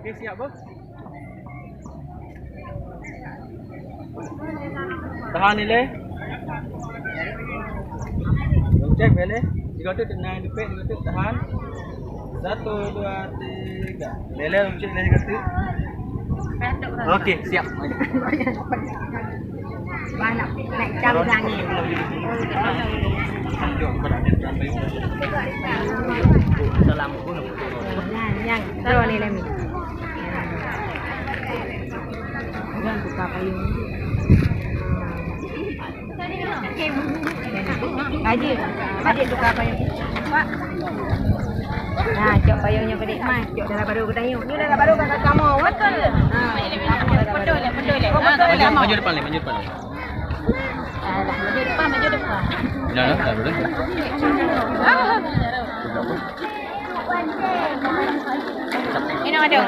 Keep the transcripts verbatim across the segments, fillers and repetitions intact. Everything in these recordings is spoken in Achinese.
Okey, siap, Bos. Tahan ilèe. Cek ilèe. Tiga teuk, tenang, dipek, tiga teuk, tahan. Satu, dua, tiga. Ilèe, ilèe, cek ilèe tiga teuk. Okey, siap. Wah, nak, nak cam langit. Salam pun. Nyan, nyan. Tahu ni, Lemi. Nyan tukar payung. Haji, Haji tukar payung. Nah, cok payung nyoe padit mai. Cok dalam baru kita yuk. Ni dalam baru kata kamu. Betul. Ha, betul, betul. Oh, betul. Maju, maju depan, maju depan. Alah, maju depan, maju depan. Dah, dah, dah, boleh. Ah. Minum ada.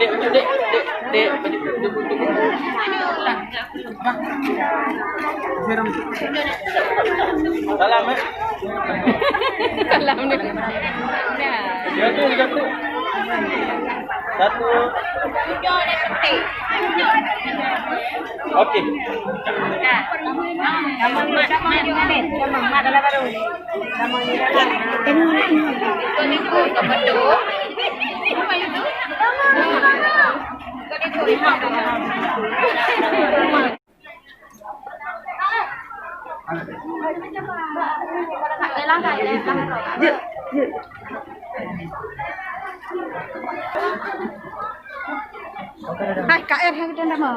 Dek, dek, dek, dek, dek. Salam, eh. Salam ni. Ya, tu, ya, tu. Satu. Okey. Hai, K R hai kita nama.